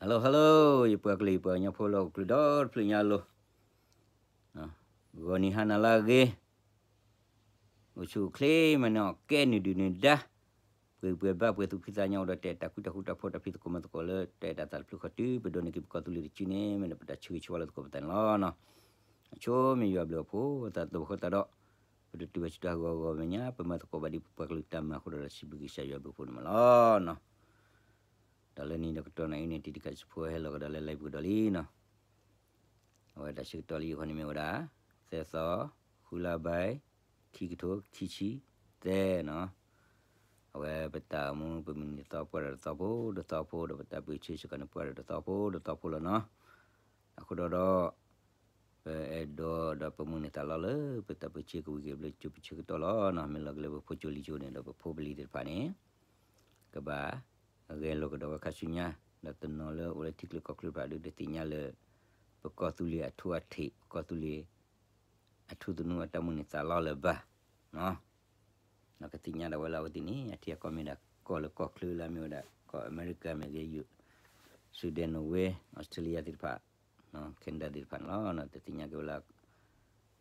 Hello hello, ယပှၤကလုာ်ယပှၤကညီဖိလၢဟီၣ်ခိၣ်ချၢဒီတဖျၢၣ်ညါအလိၤ, ဂီၤနံၤဟါနၤလၢအဂ့ၤ, အိၣ်ဆူၣ်အိၣ်ချ့ မ့ၢ်န့ၢ်အီၣ်ကဲနုာ်ဒုၣ်နုာ်ဒါ, ပှဲၤဘၣ်ပှဲၤသူၣ်ဖှံသးညီအိၣ်ဒီးတၢ်အဲၣ်တၢ်ကွံတၢ်ဃူတၢ်ဖိးတၢ်ဖံးသကိးမၤသကိးလၢတၢ်အဲၣ်တၢ်သးတဖျၢၣ်ဃီတုၤ ပဒိးန့ၢ်က့ၤပကီၢ်သူလ့ၤတစုန့ၣ် မ့ၢ်ဒီးပတၢ်ဆၢဂ့ၤဆၢဝါလိာ်သကိးပသးန့ၣ်လီၤ. အဆိမ့ၢ်ယွၤဘျုးအဖှိၣ်အသးတဘၣ်ဃီသးဒီး, ပတတုၤဘၣ်ဆူတၢ်ဟးဂီၤဂီၤမဲာ်ညါ ပမၤသကိးဘၣ်ဒ်ပပှၤကလုာ်တၢ်မၤအဃိဒီး စံးဘျုးက့ၤကစၢ်ယွၤဘျုးအဖှိၣ်န့ၣ်မးလီၤ. ဒီးလၢနံၤဒီးကတီၢ်နၣ်အံၤန့ၣ် တံၤတံၤခါစံးဖိဟဲလီၤကဒီးလၢ live ပူၤကဒီးလံနီၤ. အဝဲတၢ်ဆၢကတီၢ်လၢယဂီၢ်န့ၣ်မ့ၢ်ဝဲဒၣ် သၢသီ, ဃုလါဘဲ, ခံကထိခံဆံသၢနီၤ. အဝဲပတၢ်အိၣ်မူပမုၢ်နံၤသီပှဲၤဒီးတသီဖိတသီဖိဒီး ပတၢ်ပၢဆှၢစ့ၢ်ကီးန့ၣ်ပှဲၤဒီးတသီဖိတသီဖိလီၤနီၤ. အဃိဒီးဒီး ပအဲၣ်ဒိးဒီးပမုၢ်န့ၢ်သးလီလၢ ပတၢ်ပၢဆှၢကဝံၤက့ၤဘျၢကၠိပဆၢကတီၢ်လီၤနီၤ. မ့ၢ်လီၤက့ၤလၢပဖိကၠိလံၤကၠိန့ၣ်ဒီး ပဖိပလံၤသ့ၣ်တဖၣ်န့ၣ် ကဘၣ်ဂဲၤလိာ်ကဒီးဝဲခါဆူညါ, ဒီးတနီၤလၢအိၣ်လၢထံချၢကီၢ်ချၢတဖၣ်ဒီး တသ့ၣ်ညါလၢ ပကီၢ်သူလ့ၤအထူအထံး, ပကီၢ်သူလ့ၤအထူသနူအတၢ်မုၢ်န့ၢ်သးလီလၢၤဘၣ်နီၤ. ဒီးကသ့ၣ်ညါဒၣ်ဝဲလၢအဝဲသ့ၣ်န့ၣ် အထံအကီၢ်မ့ၢ်ဒၣ်ကီၢ်လၢကီၢ်ချၢလၢအမ့ၢ်ဝဲဒၣ် ကီၢ်အမဲရကၤမ့ၢ်ဂ့ၤ, Sweden, Norway, Australia သ့ၣ်တဖၣ်, Canada သ့ၣ်တဖၣ်န့ၣ်လီၤ. တသ့ၣ်ညါက့ၤဝဲလၢ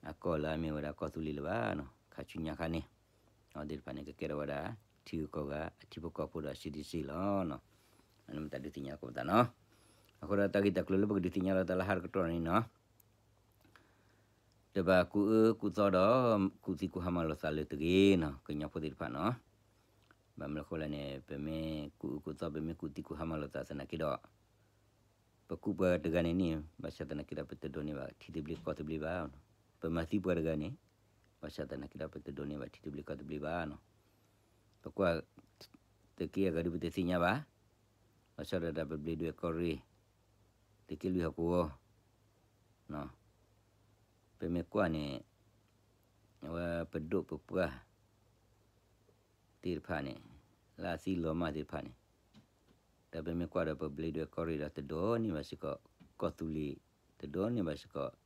အကီၢ်လၢအမ့ၢ်ဝဲဒၣ်ကီၢ်သူလ့ၤလၢၤဘၣ်နီၤ. ခါဆူညါခါန့ၣ် အဝဲသ့ၣ်တဖၣ်န့ၣ် ကကဲထီၣ်ဝဲဒၣ် ထံဂုၤကီၢ်ဂၤအထံဖိကီၢ်ဖိဒီး citizen လီၤနီၤ. အန့ၣ်မ့ၢ်တၢ်ဒုးသ့ၣ်ညါသကိးပသးနီၤ. အဃိဒီးတၢ်ဂ့ၢ်တၢ်ကျိၤလၢပကဒုးသ့ၣ်ညါလီၤသးလၢဟါတကတီၢ်န့ၣ်နီၤ တဘၣ်ကူၣ်အၢကူၣ်သီဒီး ကူၣ်သံကူၣ်ဟါမၢ်လိာ်သးလၢၤတဂ့ၤနီၤ ကညီဖိသ့ၣ်တဖၣ်နီၤ. ဘၣ်မနုၤအဃိလဲၣ်န့ၣ် ပမ့ၢ်ကူၣ်အၢကူၣ်သီ ပမ့ၢ်ကူၣ်သံကူၣ်ဟါမၢ်လိာ်သးသနာ်က့ဒီး ပကူၣ်ပှၤတဂၤန့ၣ်န့ၣ် ဘၣ်ဆၣ်သနာ်က့ဒီး ပတဒိးန့ၢ်ဘၣ်ထံသဘျ့ကီၢ်သဘျ့ဘၣ်. ပမၤသံပှၤတဂၤန့ၣ် ဘၣ်ဆၣ်သနာ်က့ဒီး ပတဒိးန့ၢ်ဘၣ်ထံသဘျ့ကီၢ်သဘျ့ဘၣ်နီၤ. ပကွၢ် သုးက့အဂၤဒုး ပတသ့ၣ်ညါဘၣ်. လီၤဆီဒၣ်တၢ်ပဘျ့းဒွဲၣ်ကီၢ်ရ့ၣ် သုးက့လွံၢ်ဟီၣ်ကဝီၤ ပမ့ၢ်ကွၢ်န့ၣ် အဝဲပဒိၣ်ပပှၢ် သ့ၣ်တဖၣ်န့ၣ် လၢအသံလီၤမၢ်သ့ၣ်တဖၣ်န့ၣ် ဒီးပမ့ၢ်ကွၢ်ဒီးပဘျ့းဒွဲၣ်ကီၢ်ရ့ၣ်ဒီး တဒိးန့ၢ်ဘၣ်စ့ၢ်ကီး ကီၢ်သူလ့ၤ တဒိးန့ၢ်ဘၣ်စ့ၢ်ကီး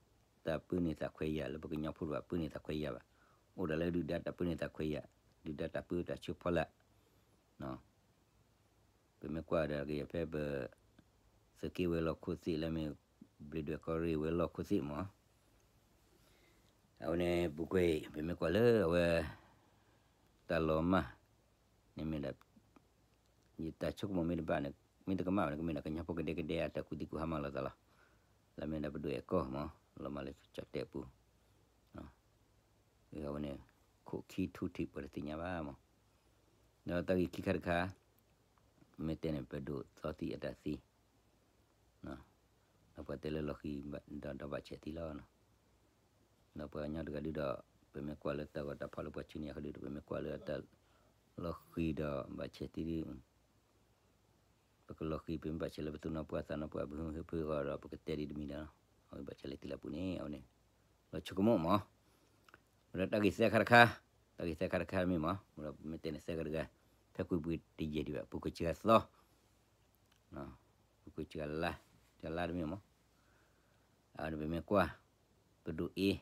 တၢ်ပၢန့ၢ်သးခွဲးယာ်လၢပကညီဖိတဖၣ်ပၢန့ၢ်သးခွဲးယာ်ဘၣ်. အိၣ်ဒၣ်လၢဒုၣ်ဒါတၢ်ပၢန့ၢ်သးခွဲးယာ် ဒုၣ်ဒါတၢ်ပၢတၢ်ဆၢဖီလာ် ပမ့ၢ်ကွၢ်ဒီးကယဲၢ်ဖဲပ သုးက့ဝဲၤလီၢ်ခိၣ်သ့ၣ်လၢမ့ၢ် ဘျ့းဒွဲၣ်ကီၢ်ရ့ၣ်ဝဲၤလီၢ်ခိၣ်သ့ၣ်မး အဝဲန့ၣ် ပူၤကွံာ် ပမ့ၢ်ကွၢ်လၢအဝဲ တၢ်လီၤမၢ်န့ၣ်မ့ၢ်ဒၣ် ယတၢ်ဆိကမိၣ်မ့ၢ်တဘၣ်န့ၣ် မ့ၢ်တကမၣ်ဘၣ်န့ၣ် ကမ့ၢ်ဒၣ်ကညီဖိကဒဲကဒဲအတၢ်ကူၣ်သံကူၣ်ဟါမၢ်လိာ်သးလီၤ. လၢမ့ၢ်ဒၣ်ပဒိၣ်အဲၣ်ကီၢ်မး လီၤမၢ်လၢကၠီၣ်တဲာ်ပူၤ အဝဲန့ၣ် ခိၣ်ခံထူထံးပှၤတသ့ၣ်ညါဘၣ်မး. ဒီးတၢ်ဂ့ၢ်ခံခါတခါ မ့ၢ်တဲန့ၣ် ပဒိၣ်သီသံအတၢ်သံ ဒီးပှၤတဲလၢလီၤဃံၤဒီးဘၣ်ဆဲးသံလီၤ. ဒီးပှၤကညီတဂၤဒုဒီး ပမ့ၢ်ကွၢ်လၢတၢ်ဂီၤတၢ်ဖီၣ်လၢပှၤဆှၢန့ၢ်အဃိဒီး ပမ့ၢ်ကွၢ်လၢတၢ်လီၤဃံၤဒီးဘၣ်ဆဲးသံဒ် ပကလီၤဃံၤ ပမ့ၢ်ဘၣ်ဆဲးလၢပသူၣ်နီၣ်ပှၢ်သးနီၣ်ပှၢ် ပဟုဟုဖုဂီၢ်ဒီး ပကတဲဒ်တမံၤဒီး အဝဲဘၣ်ဆဲးလၢတံၤလၢပူၤန့ၣ် အဝဲန့ၣ် လီၤဆိကမိၣ်မး. ဒီးတၢ်ဂ့ၢ်သၢခါတခါ တၢ်ဂ့ၢ်သၢခါတခါမ့ၢ်မး ဒီးပမ့ၢ်တဲန့ၣ်သၢခါတခါ ဖဲကွံာ်ပှ့ၤတယဲၢ်ဒံးဘၣ် ပူၤကွံာ်စှၤသီ ပူၤကွံာ်စှၤလါ စှၤလါတမ့ၢ်မး အဝဲန့ၣ်ပမ့ၢ်ကွၢ် ပဒိၣ်အ့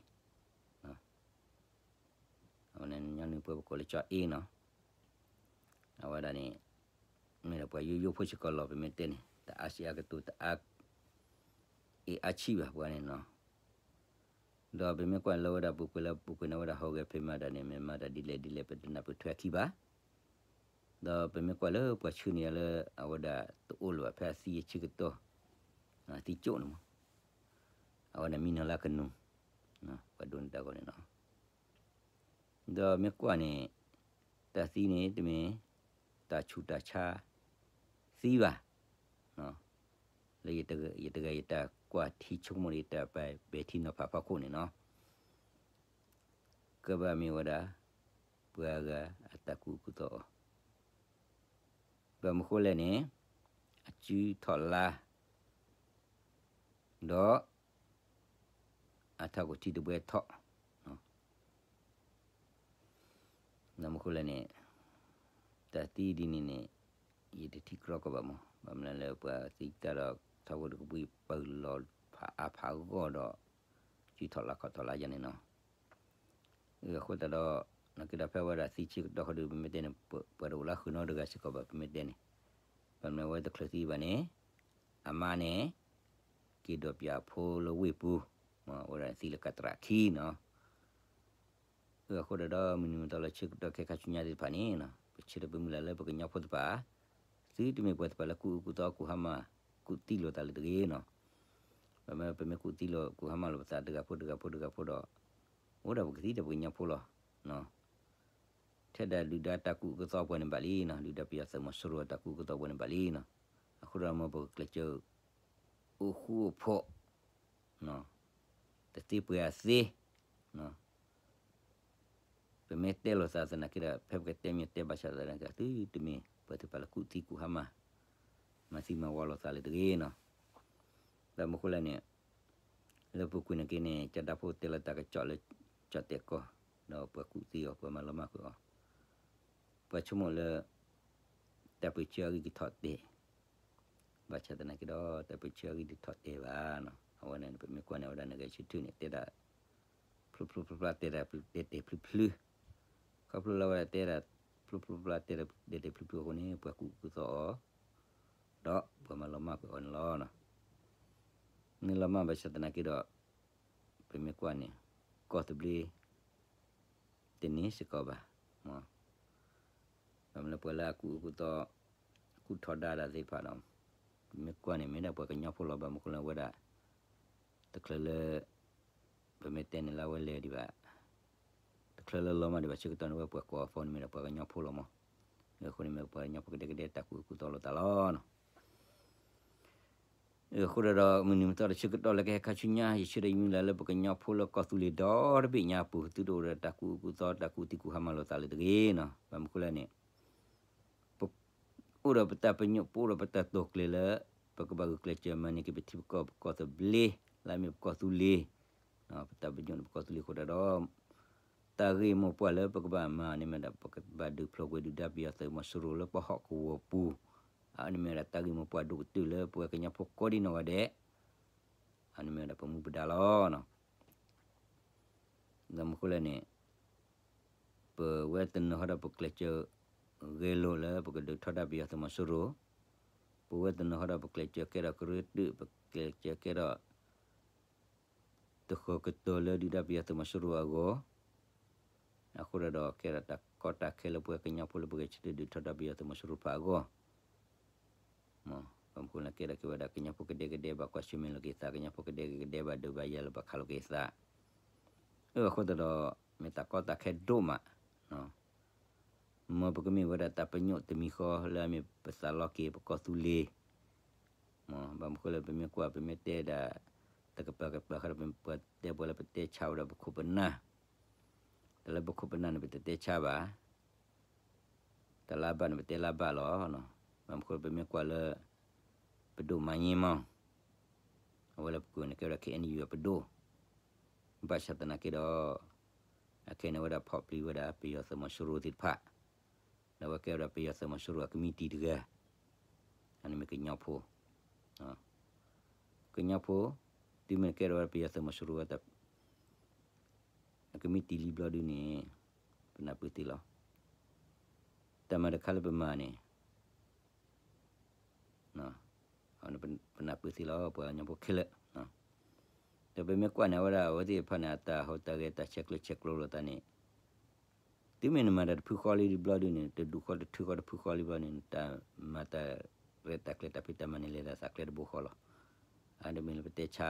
အဝဲန့ၣ်ညီနုၢ်ပှဲၤပကိးလၢကၠီအ့နီၤ အဝဲဒၣ်န့ၣ် မ့ၢ်ဒၣ်ပှၤယိယိဖိစ့ၢ်ကီးလီၤ ပမ့ၢ်တဲန့ၣ် တအါစံးအါကတိၤ တအါ အ့ၣ်အါဆံးဘၣ်ပှၤန့ၣ်နီၤ. ဒီးပမ့ၢ်ကွၢ်လၢဝဲဒၣ်ပူၤကွံာ်လၢပူၤကွံာ်န့ၣ်ဝဲဒၣ်ဟီၣ်ဂဲၤဖံးမၤတၢ်န့ၣ် မ့ၢ်မၤတၢ်ဒ်လဲၣ်ဒ်လဲၣ် ပတနၢ်ပၢၢ်ထွဲအခံဘၣ်. ဒီးပမ့ၢ်ကွၢ်လၢပှၤဆှၢန့ၢ်ယၤလၢ အဝဲဒၣ်တအိၣ်လၢၤဘၣ်ဖဲအသံအဆၢကတီၢ် သံကၠိၣ်န့ၣ်မး အဝဲဒၣ်မံနီၤလၢကနူၤ ပှၤဒိးန့ၢ်တၢ်ဂီၤန့ၣ်နီၤ. ဒီးမ့ၢ်ကွၢ်န့ၣ် တၢ်သံန့ၣ်တမ့ၢ် တၢ်ဆူးတၢ်ဆါသံဘၣ်. လၢယတဂၤယတၢ်ကွၢ်ထံဆိကမိၣ်ဒီး ယတၢ်ပာ်ဘဲာ်ထံနီၤဖးဖီခိၣ်န့ၣ်နီၤ ကဘၣ်မ့ၢ်ဝဲဒၣ် ပှၤဂၤအတၢ်ကူၣ်ကူၣ်သီအီၤ ဘၣ်မနုၤဃိလဲၣ်န့ၣ် အစုထီၣ်လါ ဒီး အထးခိၣ်ထံတဘှဲထီၣ် ဘၣ်မနုၤဃိလဲၣ်န့ၣ် တၢ်သံဒ်န့ၣ်န့ၣ် ယတထံၣ်ကြီကီးဘၣ်မး ဘၣ်မနုၤလၢပှၤသံတၢ်ဒီး ထးခိၣ်တကဘှံးပၢၢ်လီၤဖးအါဖးဂီၢ်ဒီး စုထီၣ်လါခီၣ်ထီၣ်လါယၤန့ၣ်နီၤ. အဃိသတးဒီး နာ်က့ဒီးဖဲဝဲဒၣ်သံဆၢကတီၢ်ဃီဒီး ပမ့ၢ်တဲန့ၣ် ပှၤတအိၣ်လၢဃုာ်နီတဂၤစ့ၢ်ကီးဘၣ် ပမ့ၢ်တဲန့ၣ် ဘၣ်မနုၤဝဲတချုးသံဘၣ်န့ၣ် အမါန့ၣ် က့ၤဒိးပၠးဖိလၢဝ့ၢ်ပူၤ, အိၣ်ဒၣ်သံလၢကးတရးခံနီၤ. အဃိဒီး မုၢ်နံၤမုၢ်သီလၢဆၢကတီၢ်ခဲခါဆူညါသ့ၣ်တဖၣ်န့ၣ်, ပဆၢထၢၣ်ပမုၢ်လၢ်လၢပကညီဖိသ့ၣ်တဖၣ် သုတမ့ၢ်ပှၤသ့ၣ်တဖၣ်လၢကူၣ်အုၣ်ကူၣ်သီကူၣ်ဟါမၢ် ကူၣ်သံလိာ်သးလၢတဂ့ၤနီၤ. ပမ့ၢ် ပမ့ၢ်ကူၣ်သံလိာ်ကူၣ်ဟါမၢ်လိာ်ပသး တဂၤဖိတဂၤဖိတဂၤဖိဒီး အိၣ်ဒၣ်ပကသံဒီးပကညီဖိလီၤ. ထဲဒၣ်ဒုၣ်ဒါတၢ်ကူၣ်အုၣ်ကူၣ်သီပှၤန့ၣ်ဘၣ်လံနီၤ, ဒုၣ်ဒါပယီၤသုးမီၤစိရိၤတၢ်ကူၣ်အုၣ်ကူၣ်သီပှၤန့ၣ်ဘၣ်လံနီၤ. အဃိဒီးမ်ပကကျဲးစၢး အိၣ်ဃူအိၣ်ဖိး တသ့ပှဲၤအသ့ ပမ့ၢ်တဲလိာ်သးသနာ်က့ဒီး ဖဲပကတဲမ့ၢ်တဲဘၣ်ဆၣ်သနာ်က့ သုတမ့ၢ်ပှၤသ့ၣ်တဖၣ်လၢကူၣ်သံကူၣ်ဟါမၢ် မၤသံမၤဝီလိာ်သးလၢတဂ့ၤနီၤ. ဘၣ်မနုၤဃိလဲၣ်န့ၣ် လၢပူၤကွံာ်န့ၣ်က့န့ၣ် ကၠီၤဒၣ်ဖိတဲလီၤတၢ်ကစီၣ်လၢ ကၠီၣ်တဲာ်ကီၢ် ဒီးပှၤကူၣ်သံအီၤ ပှၤမၤလီၤမၢ်ကွံာ်အီၤ ပှၤဆိကမိၣ်လၢ တၢ်ပၢၢ်ဆၢအဂံၢ်ကထီၣ်တဲာ် ဘၣ်ဆၣ်သနာ်က့ဒီး တၢ်ပၢၢ်ဆၢအဂံၢ်တထီၣ်တဲာ်ဘၣ်နီၤ. အဝဲန့ၣ် ပမ့ၢ်ကွၢ်န့ၣ် အဝဲဒၣ်နဂဲၤဆၢထၢၣ်န့ၣ် တဲဒၣ် ဖျိဖျိဖျါဖျါ တဲဒၣ်တဲာ်တဲာ်ဖျုးဖျုး, ခီဖျိလၢအဝဲဒၣ်တဲဒၣ် ဖျိဖျိဖျါဖျါ တဲဒၣ်တဲာ်တဲာ်ဖျုးဖျုးအဃိန့ၣ် ပှၤကူၣ်ကူၣ်သီအီၤ ဒီးပှၤမၤလီၤမၢ်ကွံာ်အီၤန့ၣ်လီၤ. မ့ၢ်လီၤမၢ်ဘၣ်ဆၣ်သနာ်က့ဒီး ပမ့ၢ်ကွၢ်န့ၣ် ကီၢ်သဘျ့ တန့ၢ်စ့ၢ်ကီးဘၣ်. ဘၣ်မနုၤလၢပှၤလၢအကူၣ်အုၣ်ကူၣ်သီ ကူၣ်ထီဒါတၢ်သ့ၣ်တဖၣ်ဒီး ပမ့ၢ်ကွၢ်န့ၣ် မ့ၢ်ဒၣ်ပှၤကညီဖိလီၤ. ဘၣ်မနုၤဃိလၢအဝဲဒၣ် တချုးလၢ ပမ့ၢ်တဲန့ၣ်လၢအဝဲလဲၤဒံးဘၣ် တချုးလၢလီၤမၢ်ဒံးဘၣ်ဆၢကတီၢ်န့ၣ် ဝဲပှၤကိးအီၤဖီန့ၣ်မ့ၢ်ဒီးပှၤကညီဖိလီၤမး. အဃိန့ၣ်မ့ၢ်ပှၤကညီဖိကဒဲကဒဲတၢ်ကူၣ်အုၣ်ကူၣ်သီလိာ်သးလီၤ. အဃိဒီး မုၢ်နံၤမုၢ်သီတဆၢကတီၢ်လၢကဟဲခါဆူညါ ယဆၢဒီးယမုၢ်လၢ်လၢပကညီဖိလၢကီၢ်သူလ့ၤဒီတဘ့ၣ်ညါပူၤ သုတအိၣ်ဒီးတၢ်ကူၣ်အုၣ်ကူၣ်သီ တၢ်ကူၣ်သံကူၣ်ဟါမၢ်လိာ်သးလၢတဂ့ၤနီၤ. ဘၣ်မနုၤဃိလဲၣ်န့ၣ် ပအိၣ်ဒီးပတၢ်ပညိၣ် ပအိၣ်ဒီးပတၢ်တိာ်ကျဲၤလၢ ပကဘၣ်ဂုာ်ကျဲးစၢးမၤန့ၢ်က့ၤပထံပကီၢ် ပကီၢ်သဘျ့ လၢအမ့ၢ်ပကီၢ်သူလ့ၤ, ပတၢ်ပညိၣ်န့ၣ် ပကီၢ်သူလ့ၤအဃိဒီး တၢ်ဂ့ၢ်မိၢ်ပှၢ်လၢပကဘၣ်မၤန့ၣ်မ့ၢ်ဒၣ် ပကဘၣ်ဒုးဖျိးကွံာ်ဒုၣ်ဒါပယီၤသုးမီၤစိရိၤလၢပဟီၣ်ကဝီၤပူၤ, အန့ၣ်မ့ၢ်ဝဲဒၣ်တၢ်ဂ့ၢ်မိၢ်ပှၢ်ဒိၣ်ကတၢၢ်လၢပဝဲကညီဖိကိးဒံနီၢ်ဂၤဒဲး, အန့ၣ်မ့ၢ်ဝဲဒၣ်ပမူပဒါလီၤ. ဘၣ်မနုၤဃိလဲၣ်န့ၣ် ပဝဲတနီၤဃီဒီးပကျဲးစၢးဂဲၤလိာ်လၢပကဒုးထီဒါပယီၤသုးမီၤစိရိၤ, ပဝဲတနီၤဃီဒီးပကျဲးစၢးကဲထီၣ်ကရၢတုာ် ပကျဲးစၢးကဲထီၣ် တဃီၤကတီၤလၢဒုၣ်ဒါပယီၤသုးမီၤစိရိၤအဂီၢ်, အဃိဒီး ကဲထီၣ်တၢ်ကီတၢ်ခဲလၢပဝဲကညီဖိလၢပဂဲၤဆၢထၢၣ်ဒုးထီဒါပယီၤသုးမီၤစိရိၤတဖၣ်အဂီၢ် ဘၣ်မနုၤဃိလၢကဲထီၣ်က့ၤဝဲဒၣ်ကညီဖိကဒဲကဒဲ ဘၣ်ကွၢ်ဆၢၣ်မဲာ်လိာ်က့ၤသး ကညီဖိကဒဲကဒဲ ဘၣ်ဒိဘၣ်ယၤလၢဘၣ်ခးလိာ်က့ၤသး, အဃိသတးဒီး မ့ၢ်တၢ်ကီတၢ်ခဲဒိၣ်မး, မ်ပကမ့ၢ်ဝဲဒၣ်တၢ်ပညိၣ်တမံၤဃီလၢအမ့ၢ်ပသးလီက့ၤပကီၢ်သူလ့ၤ, ဘၣ်မနုၤဃိလၢပမ့ၢ်ကွၢ် ပမ့ၢ်တဲဒၣ် တကပၤကပၤဃီဒီး ပတဲပှၤလၢပတဲဆါဝဲဒၣ်ပခိၣ်ပနၢ်, တၢ်လၢပခိၣ်ပနၢ်န့ၣ် ပတတဲဆါဘၣ် တၢ်လၢအဘၣ်န့ၣ် ပတဲလၢအဘၣ်လီၤ. ဘၣ်မနုၤဃိ ပမ့ၢ်ကွၢ်လၢ ပဒိၣ်မၤညီမီၢ် အဝဲလၢပကိးန့ၣ်ကဲဝဲဒၣ် ခ့ၣ်အဲၣ်ယူၣ် အပဒိၣ်, ဘၣ်ဆၣ်သနာ်က့ဒီး အခဲအံၤန့ၣ်ဝဲဒၣ်ဖီၣ်ပျံၤဝဲဒၣ်ပယီၤသုးမီၤစိရိၤသ့ၣ်တဖၣ်, ဒီးအဝဲကဲဝဲဒၣ်ပယီၤသုးမီၤစိရိၤအကမံးတံာ်တဂၤ, အန့ၣ်မ့ၢ်ကညီဖိ ကညီဖိ တုၤမ့ၢ်ကဲထီၣ်ဝဲဒၣ်ပယီၤသုးမီၤစိရိၤ အကမံးတံာ်လံဘျီဒုန့ၣ် ပနၢ်ပၢၢ်သ့လီၤ. တၢ်မၤတခါလၢပမၤန့ၣ် ပနၢ်ပၢၢ်သ့လီၤ ပှၤကညီဖိခဲလၢာ်, ဒီးပမ့ၢ်ကွၢ်န့ၣ် အဝဲဒၣ်အဝဲသ့ၣ်တဖၣ်န့ၣ် အတၢ်ဟူးတၢ်ဂဲၤ တၢ်ဆဲးကျိးဆဲးကျိးလိာ်သးန့ၣ် တုၤမ့ၢ်နမၤတၢ်တဖုဃီလံဘျီဒုန့ၣ် တဒူၣ်ဃီတထၢဃီတဖုဃီလံဘျီန့ၣ် နတၢ်မၤတၢ်ရဲၣ်တၢ်ကျဲၤတၢ်ဖံးတၢ်မၤန့ၣ် လဲၤဒၣ်သးကျဲတဘိဃီလီၤ. အဒိမ့ၢ်လၢပတဲဆါ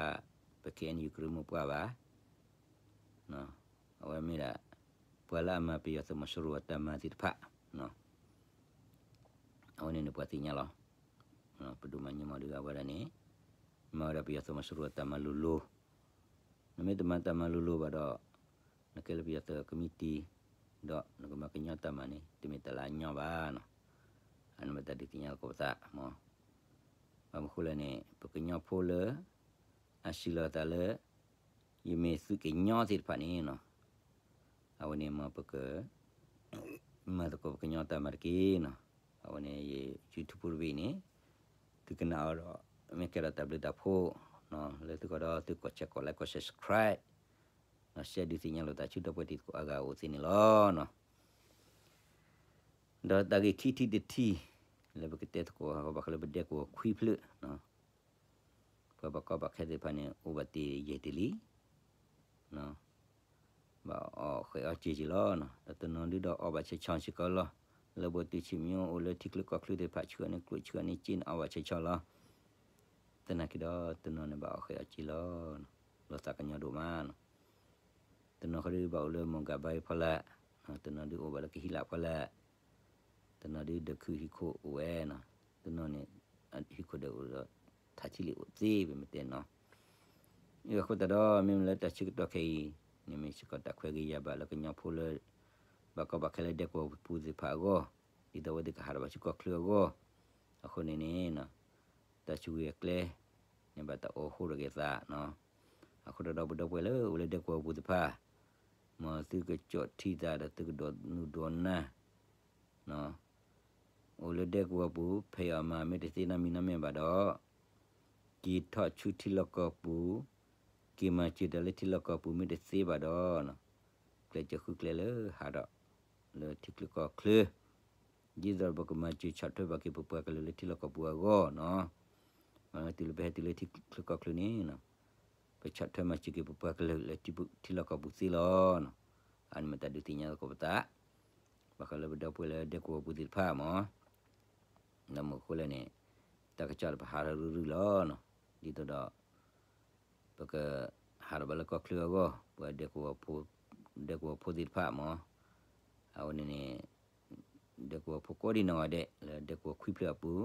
ပ ခ့ၣ်အဲၣ်ယူၣ် ကရၢမိၢ်ပှၢ်ဘၣ် အဝဲမ့ၢ်ဒၣ် ပှၤလၢအမၤပယီၤသုးမီၤစိရိၤအတၢ်မၤသ့ၣ်တဖၣ် အဝဲန့ၣ်န့ၣ်ပှၤသ့ၣ်ညါလီၤ. ပဒိၣ်မၤညီမီၢ်ဒုးအဝဲဒၣ်န့ၣ် မၤဝဲဒၣ်ပယီၤသုးမီၤစိရိၤအတၢ်မၤလိၤလိၤ, နမ့ၢ်တမၤတၢ်မၤလိၤလိၤဘၣ်ဒီး နကဲလၢပယီၤသုးကမံးတံာ် ဒီးနကမၤကညီတၢ်မၤန့ၣ် တမ့ၢ်တၢ်လၢအညီဘၣ်နီၤ. အန့ၣ်မ့ၢ်တၢ်ဒုးသ့ၣ်ညါလီၤကီးပသးမး. ဘၣ်မနုၤဃိလဲၣ်န့ၣ် ပကညီဖိလၢ အစံးလီၤသးလၢ ယမ့ၢ်သုးကညီသ့ၣ်တဖၣ်န့ၣ်နီၤ အဝဲန့ၣ်မ်ပက မၤသကိးပကညီတၢ်မၤတက့ၢ်နီၤ. အဝဲန့ၣ်ယ YouTube တဘ့ၣ်န့ၣ် သုကနၣ်အီၤဒီး မ့ၢ်ကဲဒီးတၢ်ဘျုးတၢ်ဖှိၣ် လၢသုကဒီးသုကိး share ကိး like ကိး subscribe ဒီး share ဒုးသ့ၣ်ညါလိာ်သးဆူဒီပုၢ်ဝဲၢ်တံၤသကိးအါဂၤအိၣ်သ့န့ၣ်လီၤ. ဒီးတၢ်ဂ့ၢ်ခံထံၣ်တထံၣ် လၢပကတဲသကိးဟးဂီၤဘၣ်ဃးလၢပဒဲကဝီၤခွံဖျၢၣ် ပှၤဘၣ်ကီဘၣ်ခဲသ့ၣ်တဖၣ်န့ၣ် အိၣ်ဘၣ်တ့ၢ်ယဲၢ်တ့ၢ်လံ ဘၣ်အီၣ်ဃဲးအီၣ်စ့ၢ်ကီးလီၤ. ဒီးတနီၤဒုဒီးအီၣ်ဘၣ်ဆဲးဆီစ့ၢ်ကီးလီၤ. လၢပှၤတုၤဆံးမံအိၣ်လၢထံချၢကီၢ်ချၢသ့ၣ်တဖၣ် ဆှၢန့ၢ်ကျိၣ်ဆှၢန့ၢ်စ့န့ၣ် အီၣ်ဘၣ်ဆဲးဆီလီၤ. သနာ်က့ဒီးတနီၤန့ၣ်ဘၣ်အီၣ်ဃဲးအီၣ်စ့ၢ်လီၤ. လီၤသးကညီၤဒိၣ်မးနီၤ. တနီၤဃီဒုဘၣ်အိၣ်လၢမိၢ်ကၢ်ဘါအံၤဖီလာ်, တနီၤဒုအိၣ်ဘၣ်လၢကဟံးလၢ်ဖီလာ်, တနီၤဒုဒီးခုဟံၣ်ခိၣ်အိၣ်ဝဲနီၤ. တနီၤန့ၣ် ဟံၣ်ခိၣ်ဒီးအိၣ်ဒီး ထးထံလံာ်အိၣ်သ့ ပမ့ၢ်တဲနီၤ. အဃိသတးဒီး မ့မ့ၢ်လၢတၢ်ဆၢကတီၢ်ခဲအံၤန့ၣ် မ့ၢ်စ့ၢ်ကီးတၢ်ခွဲးဂ့ၤယာ်ဘၣ်လၢကညီဖိလၢ ဘၣ်ကီဘၣ်ခဲလၢဒဲကဝီၤပူၤသ့ၣ်တဖၣ်အဂီၢ်, ဒ်သိးအဝဲသ့ၣ်ကဟးထီၣ်ဘၣ်ဆူကီၢ်ချၢအဂီၢ်. အဃိန့ၣ်န့ၣ် တၢ်ဆိၣ်ဂ့ၤအကျဲန့ၣ် ဘၣ်တၢ်အိးဃိထီၣ်က့ၤသးနီၤ. အဃိဒီးပဒီပုၢ်ဝဲၢ်လၢအိၣ်လၢဒဲကဝီၤပူၤသ့ၣ်တဖၣ်, မ်သုကကၠီၣ်ထံသးဒီးသုကဒိးနုာ်ဒိးနၢ် အိၣ်လၢဒဲကဝီၤပူၤ ဖံးအီၣ်မၤမ့ၢ်တသ့နီတမံၤနီတမံၤဘၣ်ဒီး, က့ၤထီၣ်ဆူထံလီၢ်ကီၢ်ပူၤ, က့ၤမၤစၢၤတၢ်လၢထံလီၢ်ကီၢ်ပူၤမ့ၢ်တသ့ဘၣ်ဒီး, ကျဲးစၢးဃုကျဲလၢဟးထီၣ်လၢထံချၢကီၢ်ချၢ, ဒ်သိးပကမၤစၢၤဆီၣ်ထွဲဘၣ်က့ၤပပှၤကလုာ်လၢထံလီၢ်ကီၢ်ပူၤအဂီၢ်နီၤ. တုၤလၢပဟဲတုၤလၢထံချၢကီၢ်ချၢန့ၣ် ပဆီၣ်ထွဲမၤစၢၤက့ၤပပှၤကလုာ်လၢထံလီၢ်ကီၢ်ပူၤသ့လီၤ. အန့ၣ်မ့ၢ်တၢ်ဒုးသ့ၣ်ညါသကိးပသး, ဘၣ်ဃးလၢပဒီပုၢ်ဝဲၢ်လၢဒဲကဝီၤပူၤသ့ၣ်တဖၣ်မး, ဒီးမ့ၢ်အဃိလဲၣ်န့ၣ်, တၢ်ကစီၣ်တဖၣ်ဟးထီၣ်ရုၢ်ရုၢ်လီၤနီၤ. ဒ်သိးဒီး ပကဟးထီၣ်ဘၣ်လၢကီၢ်ချၢအဂီၢ်, ပှၤဒဲကဝီၤဖိသ့ၣ်တဖၣ်မး, အဝဲန့ၣ်န့ၣ် ဒဲကဝီၤဖိကိးဒံနီၢ်ဂၤဒဲး လၢဒဲကဝီၤခွံဖျၢၣ်အပူၤ,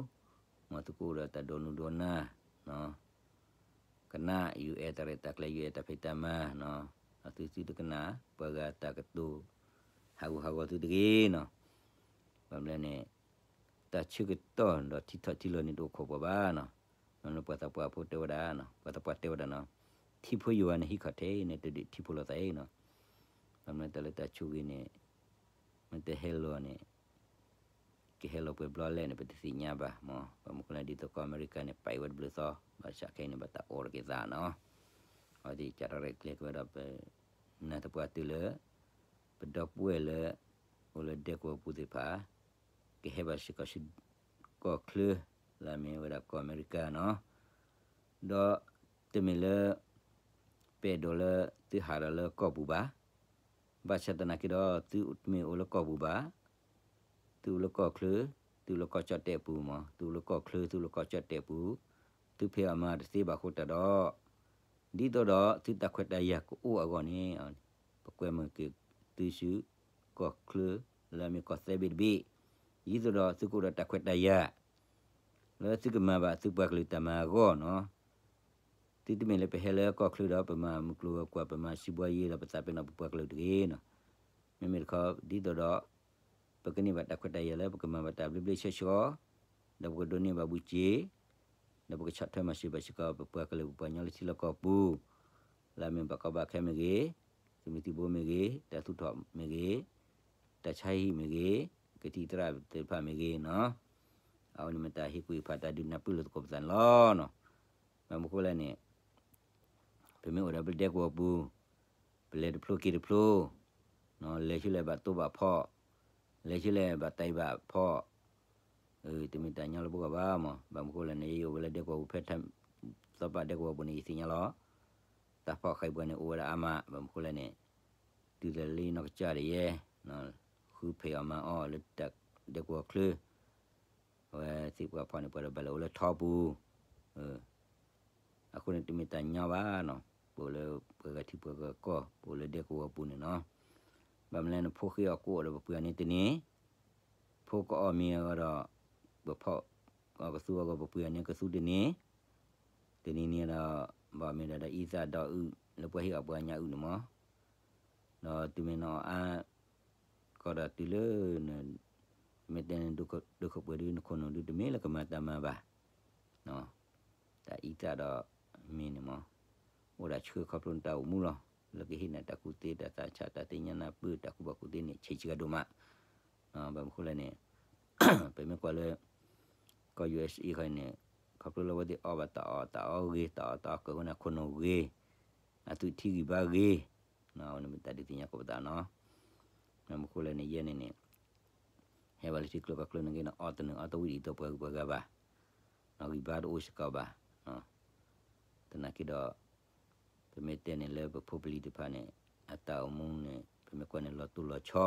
မ်သုကအိၣ်ဒီးတၢ်ဒိးနုာ်ဒိးနၢ် ကနၣ် UN တၢ်ရဲၣ်တၢ်ကျဲၤ UN တၢ်ဖံးတၢ်မၤ, အသုသုတကနၣ် ပှၤဂၤတၢ်ကတိၤ ဟးဂူာ်ဟးဂီၤသုတဂ့ၤနီၤ. ဘၣ်မနုၤလဲၣ်န့ၣ် တၢ်ဆၢကတီၢ်ဒီးထံထီၣ်ထံလီၤန့ၣ်တအိၣ်ခိးပှၤဘၣ်နီၤ. မ့ၢ်လၢပှၤသးပှၢ်ဖိတဲဝဲဒၣ်နီၤ, ပှၤသးပှၢ်တဲဝဲဒၣ်နီၤ, ထံဖိယိာ်ဧါန့ၣ်ဟံးခီၣ်ထံးန့ၣ် တဒုးထံဖိလိာ်သးအံၤနီၤ. ဘၣ်မနုၤတၢ်လၢတၢ်ဆိၣ်ဂ့ၤန့ၣ် မ့ၢ်တဟဲလီၤန့ၣ် ကဟဲလီၤပှဲၤဘျီလဲၣ်န့ၣ် ပတသ့ၣ်ညါဘၣ်မး. ဘၣ်မနုၤဃိလဲၣ် ဒ်သိးကီၢ်အမဲရကၤန့ၣ် ပာ်အံၤဝဲတဘျုးသီ, ဘၣ်ဆၣ်ခဲအံၤန့ၣ် ဘၣ်တၢ်အိးထီၣ်က့ၤသးနီၤ. အဝဲသ့ၣ်ကးထီၣ်ရဲၣ်ကျဲၤက့ၤဝဲဒီး ပနၢ်သပှၢ်တုၤလၢ ပဒီပုၢ်ဝဲၢ်လၢ အိၣ်လၢဒဲကဝီၤပူၤသ့ၣ်တဖၣ် ကဟဲဘၣ်စ့ၢ်ကီးဆူ ကီၢ်ချၢ လၢအမ့ၢ်ဝဲဒၣ်ကီၢ်အမဲရကၤနီၤ. ဒီးတမ့ၢ်လၢ ပအဲၣ်ဒိးလၢသုဟးထီၣ်လၢကီၢ်ပူၤဘၣ်. ဘၣ်ဆၣ်သနာ်က့ဒီး သုတမ့ၢ်အိၣ်လၢကီၢ်ပူၤဘၣ်. သုအိၣ်လၢကီၢ်ချၢ, သုအိၣ်လၢကီၢ်ကၠီၣ်တဲၣ်ပူၤမး, သုအိၣ်လၢကီၢ်ချၢ သုအိၣ်လၢကီၢ်ကၠီၣ်တဲၣ်ပူၤ, သုဖံးအီၣ်မၤတသ့ဘၣ်အဃိတၢ်ဒီး ဒ်သိးဒီးသုတၢ်ခွဲးတၢ်ယာ်ကအိၣ်အဂီၢ်န့ၣ် ပကွဲမုာ်က့ၤသုဆူ ကီၢ်ချၢ လၢအမ့ၢ်ကီၢ်သၢဘ့ၣ်တဘ့ၣ်, ဒ်သိးဒီးသုကအိၣ်ဒီးတၢ်ခွဲးတၢ်ယာ် လၢသုကမၤဘၣ်သုပှၤကလုာ်တၢ်မၤအဂီၢ်နီၤ. သုတမ့ၢ်လၢပဟဲလၢကီၢ်ချၢဒီး ပမၤမုၢ်ကျိၤဝဲၤကွာ် ပမၤစံးဘှီယ့ဒီး ပသးပ့ၤနီၣ်ပပှၤကလုာ်တဂ့ၤနီၤ. မ့မ့ၢ်တခီ ဒ်သိးဒီး ပကန့ၢ်ဘၣ်တၢ်ခွဲးတၢ်ယာ်လၢပကမၤဘၣ်တၢ်ဘျ့ဘျ့ဆှီဆှီ, ဒီးပကဒိးန့ၢ်ဘၣ်ဘုစ့, ဒီးပကဆီၣ်ထွဲမၤစၢၤဘၣ်စ့ၢ်ကီးပပှၤကလုာ်ပပှၤကညီလၢထံလီၢ်ကီၢ်ပူၤ, လၢအမ့ၢ်ဘၣ်ကီဘၣ်ခဲမ့ၢ်ဂ့ၤ, သုးမုၢ်သံၣ်ဘိမ့ၢ်ဂ့ၤ, တၢ်သူၣ်ထီၣ်မ့ၢ်ဂ့ၤ, တၢ်ဆါဟံၣ်မ့ၢ်ဂ့ၤ, ကသံၣ်သရၣ်သ့ၣ်တဖၣ်မ့ၢ်ဂ့ၤနီၤ. အဝဲန့ၣ်မ့ၢ်တၢ်ဟ့ၣ်ကူၣ်ဟ့ၣ်ဖးတၢ်ဒုးနၢ်ပၢၢ်လိာ်သကိးပသးန့ၣ်လီၤနီၤ. ဘၣ်မနုၤဃိလဲၣ်န့ၣ် ပမ့ၢ်အိၣ်ဒီးပဒဲကဝီၤပူၤ, ပလဲၤတဖျိက့ၤတဖျိ, လဲၤဆူလဲၣ်ဘၣ်တိဘၣ်ဖီၣ်, လဲၤဆူလဲၣ်ဘၣ်တၢ်အံၤဘၣ်ဖီၣ်, တမ့ၢ်တၢ်ညီလၢပဂီၢ်ဘၣ်မး. ဘၣ်မနုၤဃိလဲၣ်န့ၣ် ယအိၣ်ဝဲလၢဒဲကဝီၤပူၤဖဲ သီပာ်ဒဲကဝီၤပူၤန့ၣ် ယသ့ၣ်ညါလီၤ. တၢ်ဖီၣ်ဃဲးပှၤန့ၣ် အိၣ်ဝဲဒၣ်အါမး. ဘၣ်မနုၤဃိလဲၣ်န့ၣ် တုၤလၢလံနီၢ်ကစၢ်ဒၣ်ယဲ ဃုဖံးအီၣ်မၤအီၣ်လၢဒဲကဝီၤချၢ အဝဲသ့ၣ်ပှၤဖီၣ်န့ၢ်ပှၤဒီးဘၣ်လဲၤအိၣ်လၢထီပူၤ, အဃိန့ၣ်တမ့ၢ်တၢ်ညီဘၣ်နီၤ. ပအိၣ်လၢပှၤဂၤထံပှၤဂၤကီၢ်, ပအိၣ်လၢဒဲကဝီၤပူၤန့ၣ်နီၤ. ဘၣ်မနုၤလဲၣ်န့ၣ် ဖိဃ့အီၤကိးအီၤဒီးပပှ့ၤအီၤန့ၣ်တန့ၢ်, ဖိကအီၣ်မ့ၤအဂီၢ်ဒီး ပဖီၣ်အီၤကသူအဂီၢ် ပပှ့ၤအီၤန့ၣ်ကသူတန့ၢ်, တနံၤန့ၣ်ဒီး ဘၣ်မ့ၢ်ဒၣ်ဒီးအံသၣ်ဒီးအုၣ် လၢပှၤဟ့ၣ်အီၣ်ပှၤညၣ်အုၣ်န့ၣ်မး. ဒီးတုၤမ့ၢ်နအီၣ်အါ ကီးဒီးတုၤလၢ မ့ၢ်တဲန့ၣ် ဒိၣ်ခိၣ်ပှဲၤဒုး နခိၣ်နူာ်ဒုး တမ့ၢ်လၢကမၤတၢ်မၤဘၣ်. တၢ်အံသၣ်ဒီးမ့ၤန့ၣ်မး အိၣ်ဒၣ်ဆှၢခီဖျိနတၢ်အိၣ်မူလီၤ. လၢကဟ့ၣ်နၤတၢ်ကူၣ်သ့ တၢ်သးဆး တၢ်သ့ၣ်ညါနၢ်ပၢၢ် တၢ်ကူၣ်ဘၣ်ကူၣ်သ့န့ၣ် ဆံးစှၤဒိၣ်မး. ဘၣ်မနုၤဃိလဲၣ်န့ၣ် ပမ့ၢ်ကွၢ်လၢ ကီၢ် ယူၢ်အ့ၣ်စ့ၣ်အံၤခီန့ၣ် ခီဖျိလၢအဝဲသ့ၣ်အီၣ်ဘၣ်တၢ်အီၣ်တၢ်အီဂ့ၤ တၢ်အီၣ်တၢ်အီကၢၢ်ဝဲန့ၣ် ခိၣ်နူာ်ဂ့ၤ, အသွံၣ်ထံဂံၢ်ဘါဂ့ၤ, အဝဲန့ၣ်မ့ၢ်တၢ်ဒုးသ့ၣ်ညါကိးပသးနီၤ. ဘၣ်မနုၤဃိလဲၣ်န့ၣ် ယဲန့ၣ်န့ၣ် ဟဲဘၣ်လၢထံကျိကီၢ်ကျိန့ၣ်ဂ့ၤန့ၣ် အီၣ်တနုာ်အီၣ်တဝံၣ်ဒ်သိးပှၤဂုၤပှၤဂၤဘၣ်, ဂံၢ်ဘါတအိၣ်စ့ၢ်ကီးဘၣ်. သနာ်က့ဒီး ပမ့ၢ်တဲန့ၣ်လၢပဖိပလံၤတဖၣ်န့ၣ် အတၢ်အိၣ်မူန့ၣ် ပမ့ၢ်ကွၢ်န့ၣ်လီၤတိၢ်လီၤဆီ,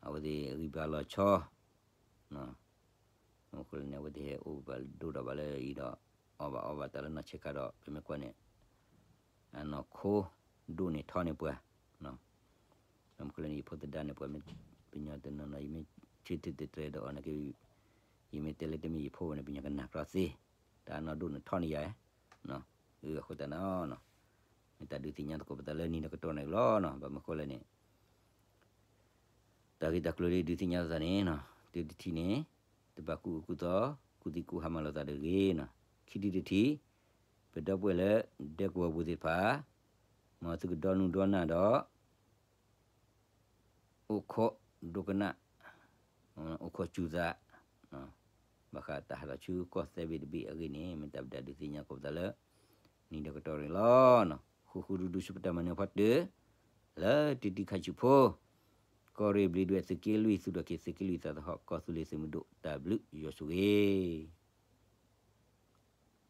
အဝဲသ့ၣ်ဂံၢ်ဘါလီၤဆီ, မ့ၢ်ဃိန့ၣ် အဝဲသ့ၣ်ဟဲအိၣ်ဘၣ်ဒိၣ်ဒီးဘၣ်လၢအံၤဒီး အီၣ်ဘၣ်အီဘၣ်တၢ်လၢနီၢ်ဆံးခါဒီး ပမ့ၢ်ကွၢ်န့ၣ် အနီၢ်ခိဒိၣ်န့ၢ်ထီန့ၢ်ပှၤ, မ့ၢ်ဃိန့ၣ် ယဖိသဒါန့ၣ် ပှၤမ့ၢ်ပညီတနီၤနီၤ ယမ့ၢ်ဆၢထၢၣ်တတြဲၤဒီးအီၤန့ၣ်က့ ယမ့ၢ်တဲလၢတမ့ၢ်ယဖိဝဲန့ၣ် ပညီကနၣ်ကြီသ့, တၢ်အနီၢ်ဒိၣ်န့ၢ်ထီန့ၢ်ယၤ, အဃိသတးန့ၣ် မ့ၢ်တၢ်ဒုးသ့ၣ်ညါသကိးပသးလၢနံၤဒီးကတီၢ်န့ၣ်လီၤနီၤ. ဘၣ်မနုၤဃိလဲၣ်န့ၣ် တၢ်ဂ့ၢ်တၢ်ကျိၤလၢဒုးသ့ၣ်ညါသးန့ၣ် တၢတထံၣ်န့ၣ် တဘၣ်ကူၣ်အၢကူၣ်သီ ကူၣ်သံကူၣ်ဟါမၢ်လိာ်သးတဂ့ၤနီၤ. ခံထံၣ်တထံၣ် ပဒီပုၢ်ဝဲၢ်လၢဒဲကဝီၤပူၤသ့ၣ်တဖၣ် မ်သုကဒီနူဒီနၢ်ဒီး အိၣ်ခိးဒိကနၣ်, အိၣ်ခိးစူၤသး, ဘၣ်ဃးတၢ်ဟးထီၣ်ဆူကီၢ်သဲဘ့ၣ်တဘ့ၣ်အဂ့ၢ်န့ၣ် မ့ၢ်တၢ်ပဒုးသ့ၣ်ညါသကိးပသးလၢ နံၤဒီးကတီၢ်န့ၣ်လီၤ. ဃူဃူဒူဒူဆူပတၢ်မၤနၢၤဖီတၢၢ် လၢတံၤတံၤခါဆူၣ်ဖိ, ကီၢ်ရ့ၣ်ဘျံးဒွဲၣ်သုးက့လွံၢ် သူၣ်ထီၣ်က့ၤသုးက့လွံၢ်သးသဟီၣ် ကီၢ်သူလ့ၤသုးမုၢ်ဒိၣ် တၢ်ဘျုးယွၤဆိၣ်ဂ့ၤ